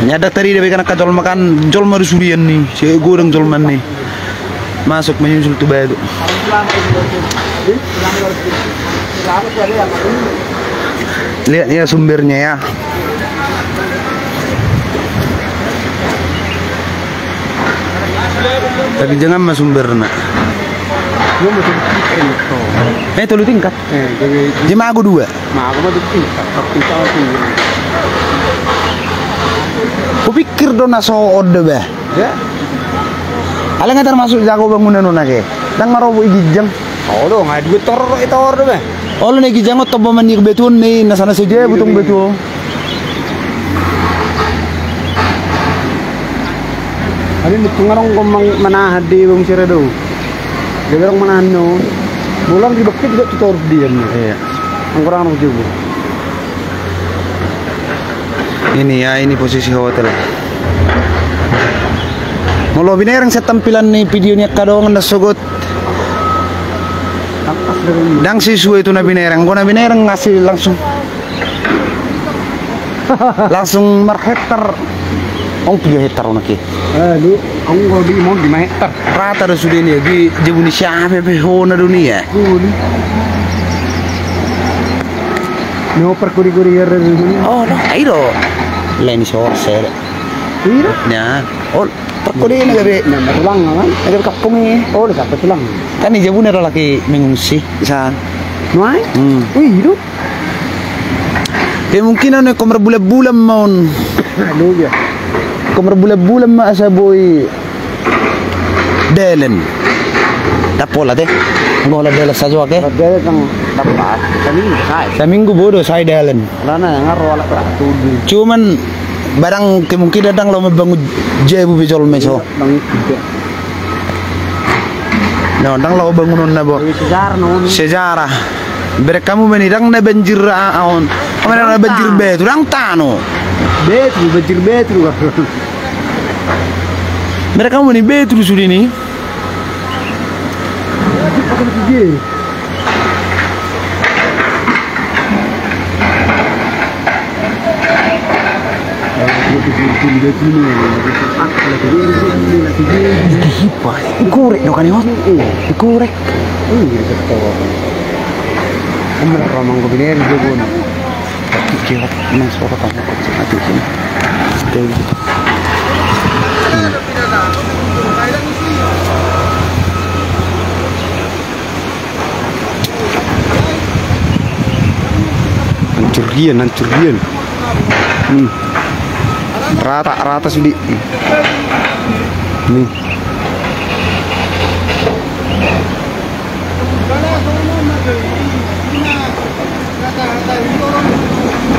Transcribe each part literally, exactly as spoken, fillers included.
Nyanda tarida be kan angka jolma kan, jolma do sudian ni, sai godang jolma ni. Masuk menyusul tu batu. Lihat ya sumbernya ya. Tapi jangan ma sumberna. Eh, tolu tingkat. Eh, jadi mago dua. Mago ma dua tingkat, tapi salah tinggi. Kupikir do na so on do bah. Ya. Alai nga termasuk jago bangunan on ake. Ndang nga robo i ginjang. Olo, nga dua tor i tor do bah. Olo na i ginjang on tobo manik beton ni na sana saja butung beton. Ada ni pengarong gomang manahan di bang sira do. Dia orang manahan no. Bulan di bakit juga tutor dia ni. Iya. Angkorang-angkorang juga. Ini ya, ini posisi hotel. Molo binereng sian tampilan ni video ni angka dongan na sogot. Ndang sisue tu na binereng, anggo na binereng ngasih langsung. Langsung marhektar. Ong tiga hektar on ake. Eh, du, ong go di mau lima hektar. Rata do sude ni, di jabu ni siape pe hona do ni ya. Ni oper kuri-kuri ya. Oh, no, ayo do. Lain so sere. Iya. Ya. Oh, perkuri ni gabe. Nah, tulang kan? Gabe kampung i. Oh, udah sampai tulang. Kan i jabu ni ada lagi mengungsi di sana. Nuai? Hmm. Wih, hidup. Kemungkinan ko marbulan-bulan ma on. Aduh, ya. Ko marbulan-bulan ma asa boi dalan. Dapola te. Bola dalan sajo ake. Dalan kan dapat. Saminggu sai. Saminggu bodo sai dalan. Karena yang ngaro alat berat tuh. Cuman barang kemungkinan ndang laho mambangun jabu be jolma i so. Ndang laho bangunonna bo. Sejarah. Berek hamu ma ni ndang na banjir aon. Ndang na banjir betu, ndang tano. Betu, banjir betu. Berek hamu ma ni betu sude ni. Dihipa, dikorek do kan i hot. Dikorek. Ini ramang ko biner jago ni. Tapi kira nang soro tamu kecil hati sini. Hancur dia, hancur dia. Hmm. Rata, rata sude. Nih.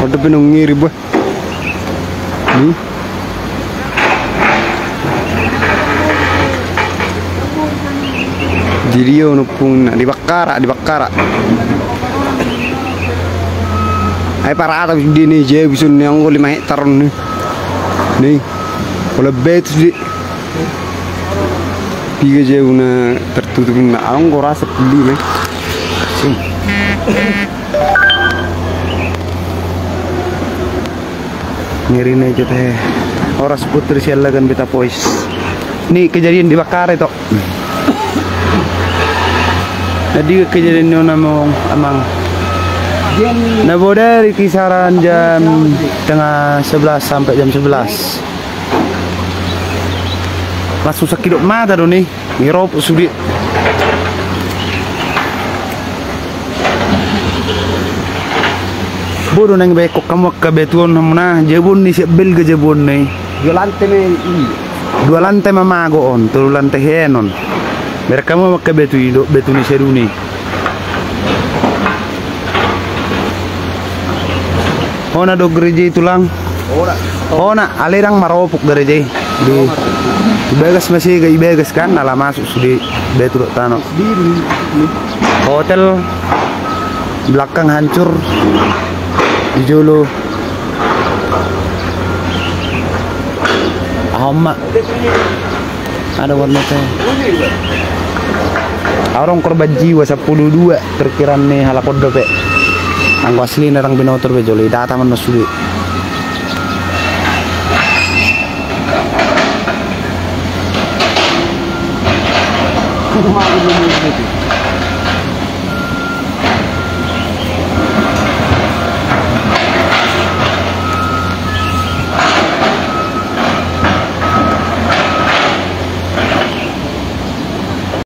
Ada benung ngiri bah. Nih. Di dia nupung na di Bakkara, di Bakkara. Ai parata di ni jabu son ni anggo lima hektar ni. Nih. Kalau betu di. Piga jabu na tertutup na anggo rasa puli me. Ngeri na i jete. Horas putri sialagan beta pois. Ni kejadian di Bakkara i to. Jadi kejadian ni on amang. Na bo dari kisaran jam setengah sebelas sampai jam sebelas. Langsung sakidop mata do ni. Ngiropok sude. Bodo nang baen hamu angka betu on hamu na, jabu on ni sian Belga jabu on ni. Dua lantai ma i. Dua lantai ma mago on, tolu lantai henon. Berek hamu ma angka betu i do, betu ni saduni. Hona do gereja i tulang. Hona, alai ndang maropok gereja i. Di, di bagas masih ga i bagas kan, ala masuk sude betu dohot tano. Hotel belakang hancur di jolo. Aha ma. Ada warna teh. Adong korban jiwa sampulu dua perkiraan ni halak on dope. Anggo asli na ndang binoto be jolo i data ma na sude. Rumah aku dulu gitu.